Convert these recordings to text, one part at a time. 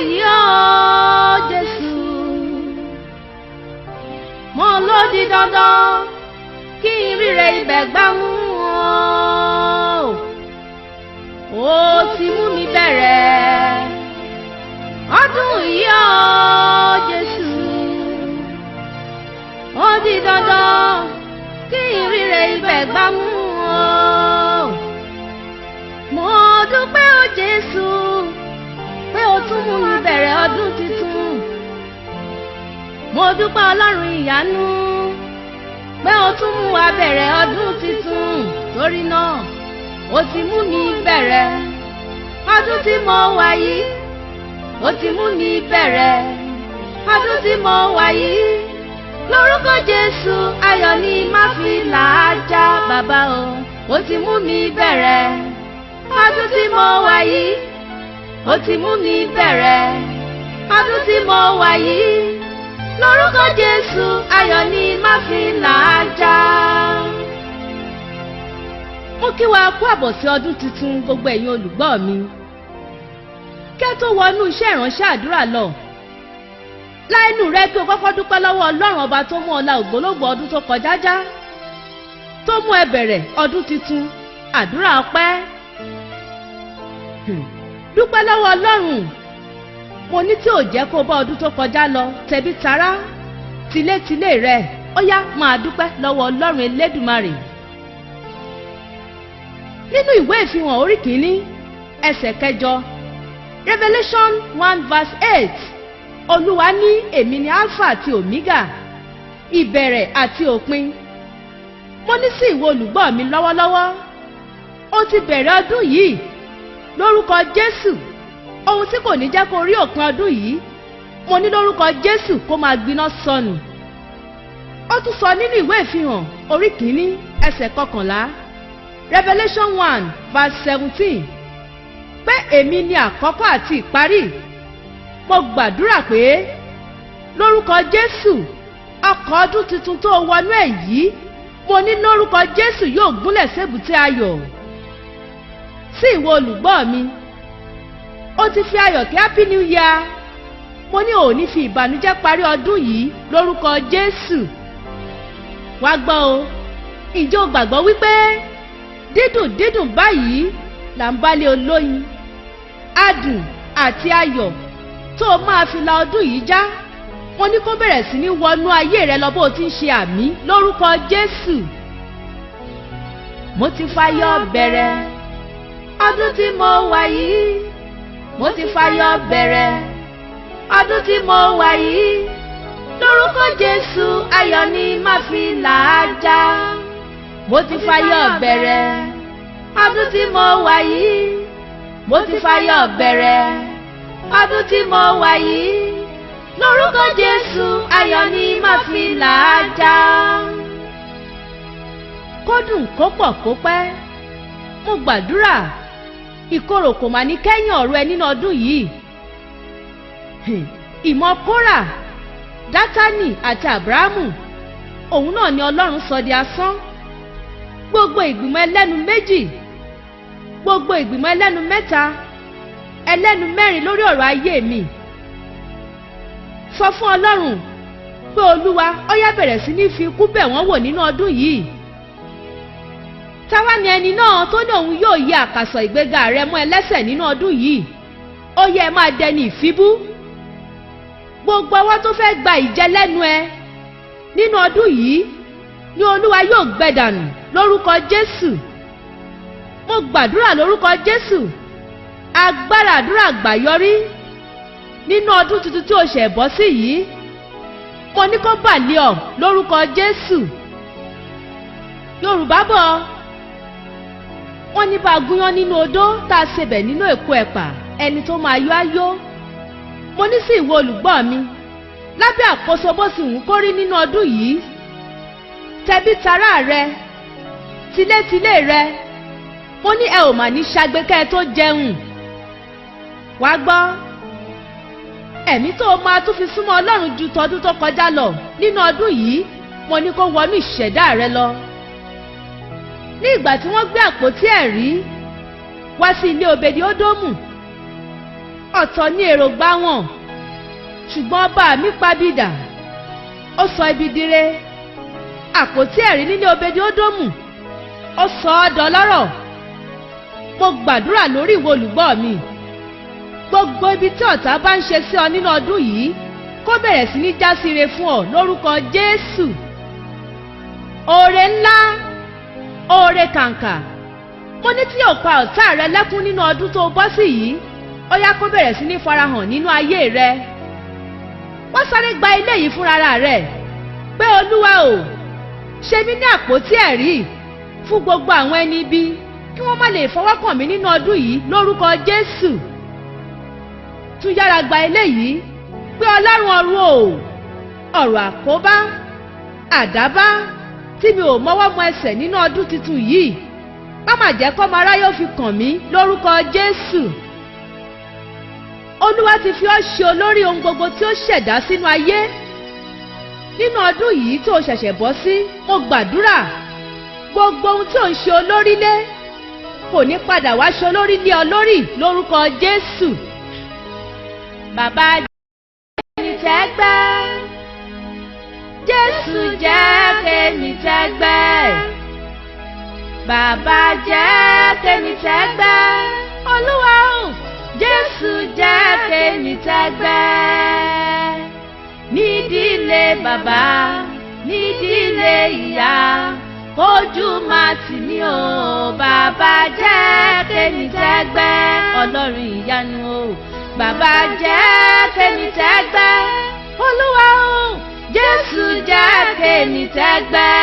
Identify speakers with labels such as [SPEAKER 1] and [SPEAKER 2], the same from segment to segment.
[SPEAKER 1] Yìí ó Jésù, mo ló di dandan kí n ríre ibẹ̀ gbámú o. Ó ti mú mi bẹ̀rẹ̀ ọdún yìí ó Jésù, ó di dandan kí n ríre ibẹ̀ gbámú o. Mo dúpẹ́ o Jésù pé o tún mú mi bẹ̀rẹ̀ ọdún tuntun. Mo dúpẹ́ Ọlọ́run ìyanu pé o tún mú wa bẹ̀rẹ̀ ọdún tuntun. Torí náà, o ti mú mi bẹ̀rẹ̀ ọdún tí mo wà yìí. O ti mú mi bẹ̀rẹ̀ ọdún tí mo wà yìí. Lórúkọ Jésù, ayọ̀ ni má fi là á já. Bàbá o, o ti mú mi bẹ̀rẹ̀ ọdún tí mo wà yìí. O ti mú mi bẹ̀rẹ̀ ọdún tí mo wà yìí. Lórúkọ Jésù, ayọ̀ ni má fi là á já. Mo kí wa kú àbọ̀ sí ọdún tuntun, gbogbo ẹ̀yin olùgbọ́ mi. Kí ẹ tó wọnú iṣẹ́ ìránṣẹ́ àdúrà lọ, láìnú rẹ kí o kọ́kọ́ dúpẹ́ lọ́wọ́ Ọlọ́run Ọba tó mú ọlá ògbólógbò ọdún tó kọjá já, tó mú ẹ bẹ̀rẹ̀ ọdún tuntun. Àdúrà ọpẹ́. Dúpẹ́ lọ́wọ́ Ọlọ́run, mo ní, tí ò jẹ́ kó bá ọdún tó kọjá lọ tẹbí tará, tilétilé rẹ. Ó yá, máa dúpẹ́ lọ́wọ́ Ọlọ́run Elédùmarè. Nínú ìwé Ìfihàn orí 1 ẹsẹ̀ 8, Revelation 1 verse 8, Olúwa ní, "Èmi ni Alpha àti Omega, ìbẹ̀rẹ̀ àti òpin." Mo ní sí ìwọ olùgbọ́ mi lọ́wọ́lọ́wọ́, ó ti bẹ̀rẹ̀ ọdún yìí. Lórúkọ Jésù, ohun tí kò ní jẹ́ kó rí òpin ọdún yìí, mo ní lórúkọ Jésù, kó máa gbiná sọnù. Ó tún sọ nínú ìwé Ìfihàn orí 1 ẹsẹ̀ 11, Revelation 1 verse 17, pé, "Èmi ni àkọ́kọ́ àti ìparí." Mo gbàdúrà pé lórúkọ Jésù, ọkọ̀ ọdún tuntun tó wọnú ẹ̀ yìí, mo ní lórúkọ Jésù, yóò gúnlẹ̀ sébùté ayọ̀. Sí ìwọ olùgbọ́ mi, ó ti fi ayọ̀ kí Happy New Year. Mo ní ò ní fi ìbànújẹ́ parí ọdún yìí lórúkọ Jésù. Wá gbọ́ o, ǹjẹ́ o gbàgbọ́ wípé dídùn dídùn báyìí là ń bálé olóyin? Adùn àti ayọ̀ tó o máa fi la ọdún yìí já, mo ní kó bẹ̀rẹ̀ sí ní wọnú ayé rẹ lọ bó o ti ń ṣe àmín lórúkọ Jésù. Mo ti fayọ̀ bẹ̀rẹ̀ ọdún tí mo wà yìí. Mo ti fayọ̀ bẹ̀rẹ̀ ọdún tí mo wà yìí. Lórúkọ Jésù, ayọ̀ ni má fi là á já. Mo ti fayọ̀ bẹ̀rẹ̀ ọdún tí mo wà yìí. Mo ti fayọ̀ bẹ̀rẹ̀ ọdún tí mo wà yìí. Lórúkọ Jésù, ayọ̀ ni má fi là á já. Kó dùn, kó pọ̀, kó pẹ́, mo gbàdúrà, ìkorò kò mà ní kẹ́yìn ọ̀rọ̀ ẹ nínú ọdún yìí. Ìmọ̀ Kórà, Dátánì àti Abrahamu, òun náà ni Ọlọ́run sọ di asán. Gbogbo ìgbìmọ̀ ẹlẹ́nu méjì, gbogbo ìgbìmọ̀ ẹlẹ́nu mẹ́ta, ẹlẹ́nu mẹ́rin lórí ọ̀rọ̀ ayé mi, sọ fún Ọlọ́run pé, "Olúwa, ó yá, bẹ̀rẹ̀ sí ní fi ikú bẹ̀ wọ́n wò nínú ọdún yìí." Táwa ni ẹni náà tó ní òun yóò yẹ àkàsọ̀ ìgbéga rẹ mọ́ ẹlẹ́sẹ̀ nínú ọdún yìí? Ó yẹ ẹ máa dẹni ìfibú. Gbogbo ọwọ́ tó fẹ́ gba ìjẹ lẹ́nu ẹ nínú ọdún yìí ni Olúwa yóò gbẹ dànù lórúkọ Jésù. Mo gbàdúrà lórúkọ Jésù, agbára àdúrà gbàyọrí nínú ọdún tuntun tí o ṣẹ̀ bọ́ sí yìí, mo ní kó bà lé ọ lórúkọ Jésù. Yorùbá bọ̀, wọ́n ní bá a gúnyán nínú odó, tá a ṣebẹ̀ nínú èpo ẹ̀pà, ẹni tó máa yó á yó. Mo ní sí ìwọ olùgbọ́ mi, lábẹ́ àkóso bó sì ń kórí nínú ọdún yìí, tẹbí tará rẹ, tilétilé rẹ, mo ní ẹ ò mà ní ṣàgbékẹ́ ẹ tó jẹun. Wàá gbọ́, ẹ̀mí tó o máa tún fi súnmọ́ Ọlọ́run ju tọdún tó kọjá lọ nínú ọdún yìí, mo ní kó wọnú ìṣẹ̀dá rẹ lọ. Ní ìgbà tí wọ́n gbé àpótí ẹ̀rí wá sí ilé Obedi Ódómù. Ọ̀tọ̀ ní èròǹgbà wọn, ṣùgbọ́n ọba mi pabidà, ó sọ ibi dire. Àpótí ẹ̀rí nílé Obedi Ódómù, ó sọ ọ́ dọlọ́rọ̀. Mo gbàdúrà lórí ìwọ olùgbọ́ mi, gbogbo ibi tí ọ̀tá bá ń ṣe sí ọ nínú ọdún yìí, kó bẹ̀rẹ̀ sí ní jásire fún ọ lórúkọ Jésù. Oore ńlá, oore kàǹkà, mo ní tí yóò pa ọ̀tá rẹ lẹ́kún nínú ọdún tó bọ́ sí yìí, ó yá, kó bẹ̀rẹ̀ sí ní farahàn nínú ayé rẹ. Wọ́n sáré gba ilé yìí fúnra rẹ̀ pé, Olúwa o, ṣe mí ní àpótí ẹ̀rí fún gbogbo àwọn ẹni ibi, kí wọ́n má lè fọwọ́ kàn mí nínú ọdún yìí lórúkọ Jésù. Tún yára gba ilé yìí pé, Ọlọ́run ọ̀run o, ọ̀rọ̀ àkóbá, àdábá tí mi ò mọ́wọ́ mọ ẹsẹ̀ nínú ọdún tuntun yìí, má má jẹ́ kọ́mọ aráyé ó fi kàn mí lórúkọ Jésù. Olúwa ti fi ọ́ ṣe olórí ohun gbogbo tí ó ṣẹ̀dá sínú ayé. Nínú ọdún yìí tó o ṣẹ̀ṣẹ̀ bọ́ sí, mo gbàdúrà, gbogbo ohun tí ò ń ṣe olórí lé kò ní padà wá ṣe olórí lé ọ lórí lórúkọ Jésù. Bàbá jẹ́ tẹ́gbẹ́, Jésù jẹ́ kémi tẹ́gbẹ́, Bàbá jẹ́ kémi tẹ́gbẹ́, Olúwa o, Jésù jẹ́ kémi tẹ́gbẹ́. Nídìílé bàbá, nídìílé ìyá, kójú má tì mí o, Bàbá jẹ́ kémi tẹ́gbẹ́. Ọlọ́run ìyanu o, Bàbá jẹ́ kémi tẹ́gbẹ́, Olúwa o, Jésù jẹ́ kémi tẹ́gbẹ́.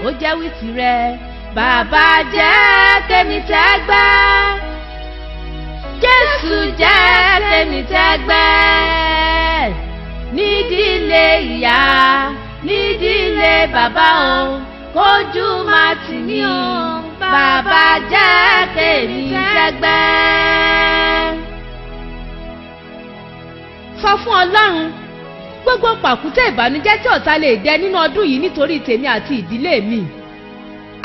[SPEAKER 1] Ó jẹ́ wí tirẹ̀, Bàbá jẹ́ kémi tẹ́gbẹ́, Jésù jẹ́ kémi tẹ́gbẹ́. Nídìílé ìyá, nídìílé bàbá o, kójú má tì mí o, Bàbá jẹ́ kémi tẹ́gbẹ́. Sọ fún Ọlọ́run, gbogbo pàkúté ìbànújẹ́ tí ọ̀tá lè dẹ nínú ọdún yìí nítorí tèmi àti ìdílé mi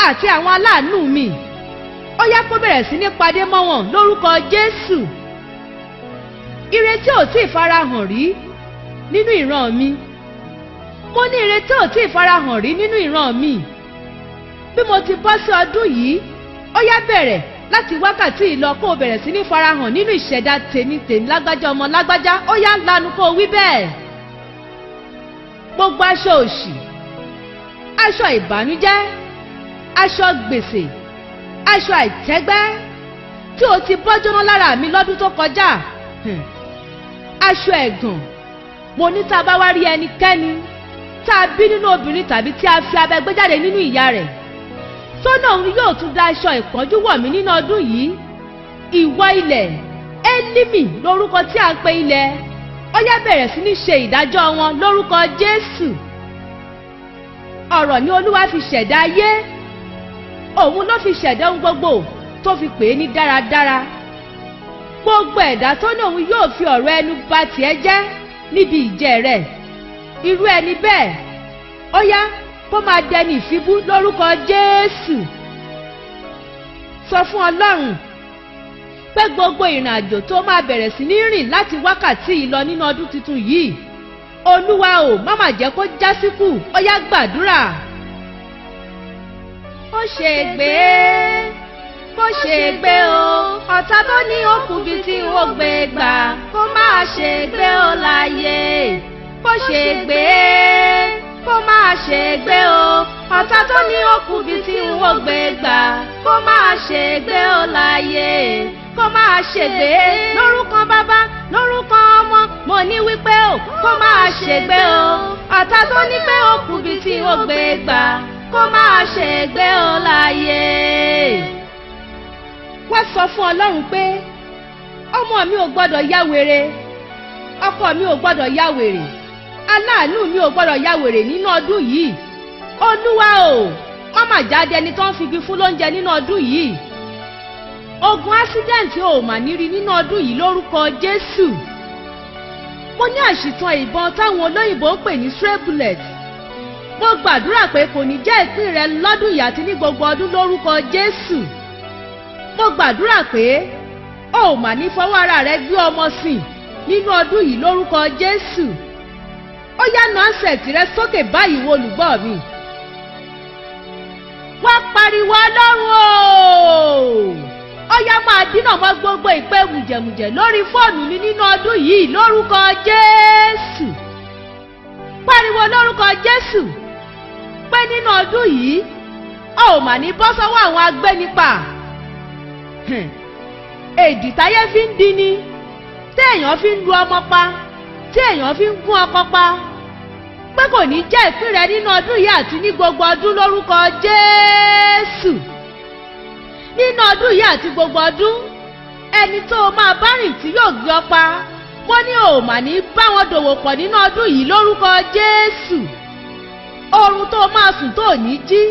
[SPEAKER 1] àti àwọn aláàánú mi, ó yá, kó bẹ̀rẹ̀ sí ní padé mọ́ wọn lórúkọ Jésù. Ire tí ò tí ì farahàn rí nínú ìran mi, mo ní ire tí ò tí ì farahàn rí nínú ìran mi, bí mo ti bọ́ sí ọdún yìí, ó yá, bẹ̀rẹ̀ láti wákàtí yìí lọ, kó o bẹ̀rẹ̀ sí ní farahàn nínú ìṣẹ̀dá tèmi, tèmi lágbájá, ọmọ lágbájá. Ó yá, lanu kó o wí bẹ́ẹ̀. Gbogbo aṣọ òṣì, aṣọ ìbànújẹ́, aṣọ gbèsè, aṣọ àìtẹ́gbẹ́ tí o ti bọ́ jóná lára mi lọ́dún tó kọjá, aṣọ ẹ̀gàn, mo ní tá a bá wá rí ẹnikẹ́ni tá a bí nínú obìnrin tàbí tí a fi abẹ gbé jáde nínú ìyá rẹ̀ sọ́nà òun yóò tún da aṣọ ìpọ́njú wọ̀ mí nínú ọdún yìí, ìwọ ilẹ̀ Élímì lórúkọ tí a ń pe ilẹ̀, ó yá, bẹ̀rẹ̀ sí ní ṣe ìdájọ́ wọn lórúkọ Jésù. Ọ̀rọ̀ ni Olúwa fi ṣẹ̀dá ayé, òun ló fi ṣẹ̀dá ohun gbogbo tó fi pè é ní dáradára. Gbogbo ẹ̀dá tó ní òun yóò fi ọ̀rọ̀ ẹnu ba tiẹ̀ jẹ́ níbi ìjẹ́ rẹ̀, irú ẹni bẹ́ẹ̀, ó yá, kó máa dẹni ìfibú lórúkọ Jésù. Sọ fún Ọlọ́run pé gbogbo ìrìn àjò tó máa bẹ̀rẹ̀ sí ní rìn láti wákàtí yìí lọ nínú ọdún tuntun yìí, Olúwa o, má má jẹ́ kó jásíkù. Ó yá, gbàdúrà. Ó ṣe gbé, kó ṣe gbé o, ọ̀tá tó ní òkú bí tí ó gbé gbà, kó máa ṣe gbé o láyé. Kó ṣe gbé, kó máa ṣe gbé o, ọ̀tá tó ní òkú bí tí ó gbé gbà, kó máa ṣe gbé o láyé. Kó máa ṣègbé lórúkọ bàbá, lórúkọ ọmọ, mo ní wípé o, kó máa ṣègbé o, ọ̀tá tó ní pé òkú bí tí ó gbé gbà, kó máa ṣègbé o láyé. Wá sọ fún Ọlọ́run pé ọmọ mi ò gbọ́dọ̀ ya wèrè, ọkọ mi ò gbọ́dọ̀ ya wèrè, aláàánú mi ò gbọ́dọ̀ ya wèrè nínú ọdún yìí. Olúwa o, má mà jáde ẹni tó ń figi fún lóúnjẹ nínú ọdún yìí. Ogun accident ò mà ní rí nínú ọdún yìí lórúkọ Jésù. Mo ní àṣìtàn ìbọn táwọn olóyìnbó ń pè ní stray bullet, mo gbàdúrà pé kò ní jẹ́ ìpín rẹ lọ́dún yìí àti ní gbogbo ọdún lórúkọ Jésù. Mo gbàdúrà pé o ò mà ní fọwọ́ ara rẹ gbé ọmọ sìn. nínú ọdún yìí lórúkọ Jésù. Ó yá, na handset rẹ sókè báyìí, wo olùgbọ́ mi. Wá pariwo, "Ọlọ́run o, ó yá, máa dínà mọ́ gbogbo ìpè mùjẹ̀mùjẹ̀ lórí fóònù mi nínú ọdún yìí lórúkọ Jésù." Pariwo lórúkọ Jésù pé nínú ọdún yìí, ó ò mà ní bọ́ sọ́wọ́ àwọn agbénipa. Èdì táyé fi ń dini, tí èèyàn fi ń lu ọmọ pa, tí èèyàn fi ń gún ọkọ pa, pé kò ní jẹ́ ìpín rẹ nínú ọdún yìí àti ní gbogbo ọdún lórúkọ Jésù. Nínú ọdún yìí àti gbogbo ọdún, ẹni tó o máa bá rìn tí yóò gbé ọ pa, wọ́n ní o mà ní bá wọn dòwò pọ̀ nínú ọdún yìí lórúkọ Jésù. Oorun tó o máa sùn tó ò ní jí,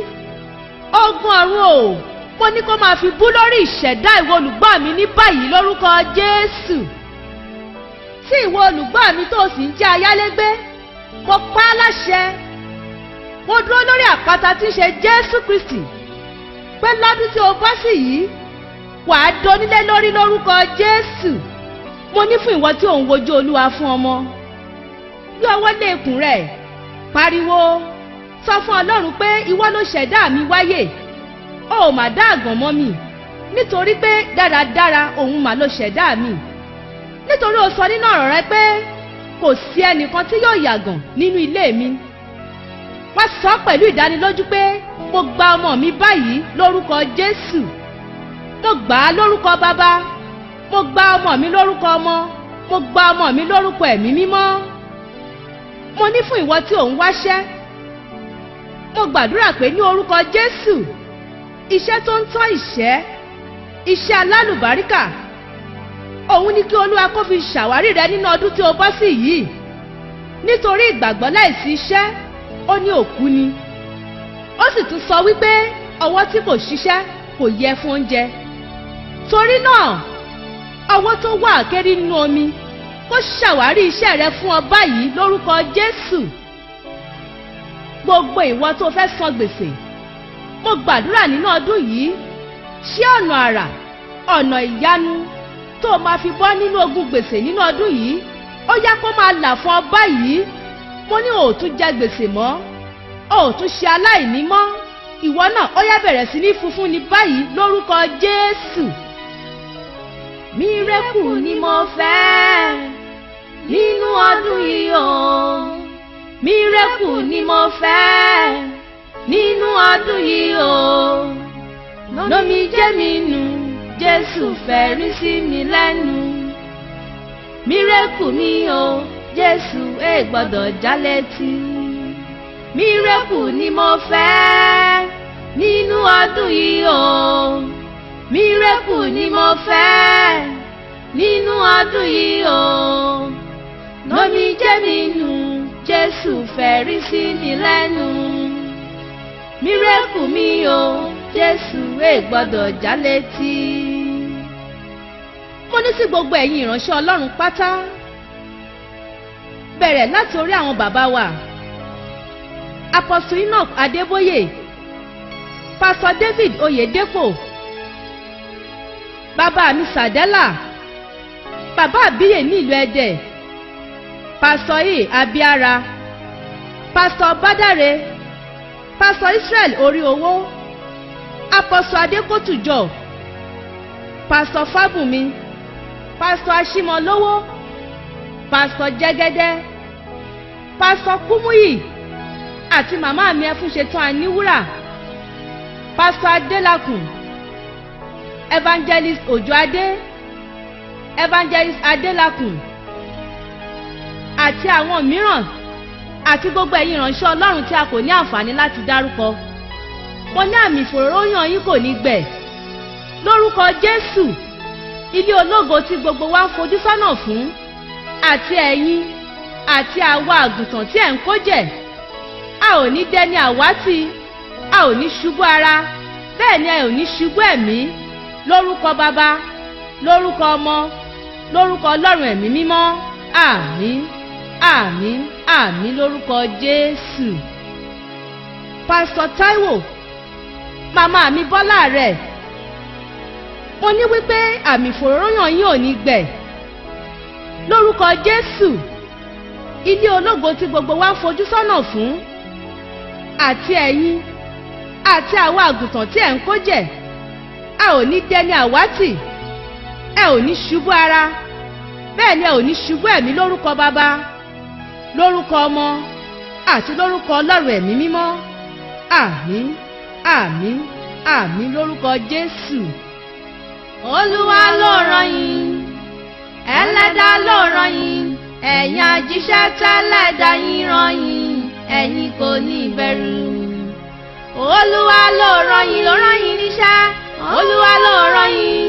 [SPEAKER 1] ogun ọ̀run o, mo ní kó máa fi bú lórí ìṣẹ̀dá ìwọ olùgbọ́ mi ní báyìí lórúkọ Jésù. Tí ìwọ olùgbọ́ mi tó sì ń jẹ́ ayálégbé, mo pa á láṣẹ, mo dúró lórí àpáta tí ń ṣe Jésù Kristi, pé lọ́dún tí o bọ́ sí yìí, wàá donílé lórí lórúkọ Jésù. Mo ní fún ìwọ tí ò ń wojú Olúwa fún ọmọ, gbé ọwọ́ lé ikùn rẹ̀, pariwo, sọ fún Ọlọ́run pé ìwọ ló ṣẹ̀dá mi wáyé, o ò mà dá àgàn mọ́ mi, nítorí pé dáradára òun mà ló ṣẹ̀dá mi, nítorí o sọ nínú ọ̀rọ̀ rẹ pé kò sí ẹnìkan tí yóò yàgàn nínú ilé mi. Wá sọ pẹ̀lú ìdánilójú pé mo gba ọmọ mi báyìí lórúkọ Jésù. Mo gbà á lórúkọ Bàbá, mo gba ọmọ mi lórúkọ Ọmọ, mo gba ọmọ mi lórúkọ Ẹ̀mí Mímọ́. Mo ní fún ìwọ tí ò ń wáṣẹ́, mo gbàdúrà pé ní orúkọ Jésù, iṣẹ́ tó ń tọ́ ìṣẹ́, iṣẹ́ alálùbáríkà, òun ni kí Olúwa kó fi ṣàwárí rẹ nínú ọdún tí o bọ́ sí yìí, nítorí ìgbàgbọ́ láìsí iṣẹ́, ó ní òkú ni. Ó sì tún sọ wípé ọwọ́ tí kò ṣiṣẹ́ kò yẹ fún oúnjẹ. Torí náà, ọwọ́ tó wà kéré nínú omi, kó ṣàwárí iṣẹ́ rẹ fún ọ báyìí lórúkọ Jésù. Gbogbo ìwọ tó fẹ́ san gbèsè, mo gbàdúrà nínú ọdún yìí, ṣé ọ̀nà àrà, ọ̀nà ìyanu tó o máa fi bọ́ nínú ogun gbèsè nínú ọdún yìí, ó yá, kó máa là fún ọ báyìí. Mo ní o ò tún jẹ gbèsè mọ́, o ò tún ṣe aláìní mọ́. Ìwọ náà, ó yá, bẹ̀rẹ̀ sí ní funfun ní báyìí lórúkọ Jésù. Miracle ni mo fẹ́ nínú ọdún yìí o. Miracle ni mo fẹ́ nínú ọdún yìí o. Lómi jẹ́ mi nù, Jésù fẹ́ rí sí mi lẹ́nu. Miracle mi o, Jésù ẹ gbọ́dọ̀ já létí. Miracle ni mo fẹ́ nínú ọdún yìí o. Miracle ni mo fẹ́ nínú ọdún yìí o. Lómi jẹ́ mi nù, Jésù fẹ́ rí sí mi lẹ́nu. Miracle mi o, Jésù ẹ gbọ́dọ̀ já létí. Mo ní sí gbogbo ẹ̀yin ìránṣẹ́ Ọlọ́run pátá, bẹ̀rẹ̀ láti orí àwọn bàbá wa, Apostle Enoch Adébóyè, Pastor David Oyedepo, bàbá mi Sàdẹ́là, bàbá àbíyè ní ìlú Ẹdẹ, Pastor E Abiara, Pastor Bádàrẹ, Pastor Israel Orí Owó, Apostle Adékòtùjọ, Pastor Fábùnmi, Pastor Aṣímọlówó, Pastor Jẹ́gẹ́dẹ́, Pastor Kúmúyì àti màmá mi Ẹfúnṣetán Aníwúrà, Pastor Adélakùn, Evangelist Òjòadé, Evangelist Adélakùn àti àwọn mìíràn, àti gbogbo ẹ̀yin ìránṣẹ́ Ọlọ́run tí a kò ní àǹfààní láti dárúkọ, mo ní àmì ìfòróróyàn yín kò ní gbẹ lórúkọ Jésù. Ilé ológo tí gbogbo wa ń fojú sọ́nà fún, àti ẹ̀yin àti àwa àgùntàn tí ẹ̀ ń kó jẹ̀, a ò ní dẹni àwátì, a ò ní ṣubú ara, bẹ́ẹ̀ ni a ò ní ṣubú ẹ̀mí, lórúkọ Bàbá, lórúkọ Ọmọ, lórúkọ Ọlọ́run Ẹ̀mí Mímọ́. Àmín, àmín, àmín lórúkọ Jésù. Pásítọ̀ Táíwò, màmá mi Bọ́lá rẹ̀, mo ní wípé àmì ìfòróróyàn yín ò ní gbẹ. Lórúkọ Jésù, ilé ológo tí gbogbo wa ń fojú sọ́nà fún, àti ẹ̀yin àti àwọn àgùntàn tí ẹ̀ ń kó jẹ̀, a ò ní dẹni àwátì. Ẹ ò ní ṣubú ara, bẹ́ẹ̀ ni ẹ ò ní ṣubú ẹ̀mí, lórúkọ Bàbá, lórúkọ Ọmọ àti lórúkọ Ọlọ́run Ẹ̀mí Mímọ́. Àmín, àmín, àmín lórúkọ Jésù. Olúwa ló rán yín, Ẹlẹ́dàá ló rán yín, ẹ̀yin ajíṣẹ́ tẹ́lẹ̀dá yín rán yín, ẹ̀yin kò ní bẹ̀rù. Olúwa ló rán yín, ló rán yín níṣẹ́. Olúwa ló rán yín,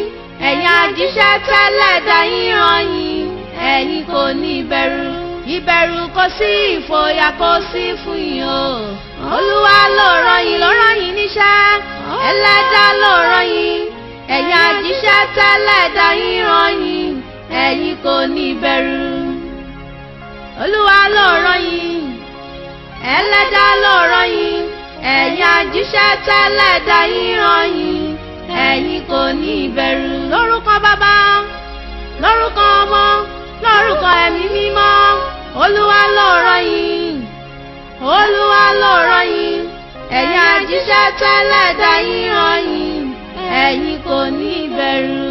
[SPEAKER 1] ẹ̀yin ajíṣẹ́ tẹ́lẹ̀dá yín rán yín, ẹ̀yin kò ní bẹ̀rù. Ìbẹ̀rù kò sí, ìfòyà kò sí fún yín o. Olúwa ló rán yín, ló rán yín níṣẹ́. Ẹlẹ́dàá ló rán yín, ẹ̀yin ajíṣẹ́ tẹ́lẹ̀dá yín rán yín, ẹ̀yin kò ní bẹ̀rù. Olúwa ló rán yín, Ẹlẹ́dàá ló rán yín, ẹ̀yin ajíṣẹ́ tẹ́lẹ̀dá yín rán yín, ẹ̀yin kò ní bẹ̀rù. Lórúkọ Bàbá, lórúkọ Ọmọ, lórúkọ Ẹ̀mí Mímọ́, Olúwa ló rán yín, Olúwa ló rán yín, ẹ̀yin ajíṣẹ́ tẹ́lẹ̀dá yín rán yín, ẹ̀yin kò ní bẹ̀rù.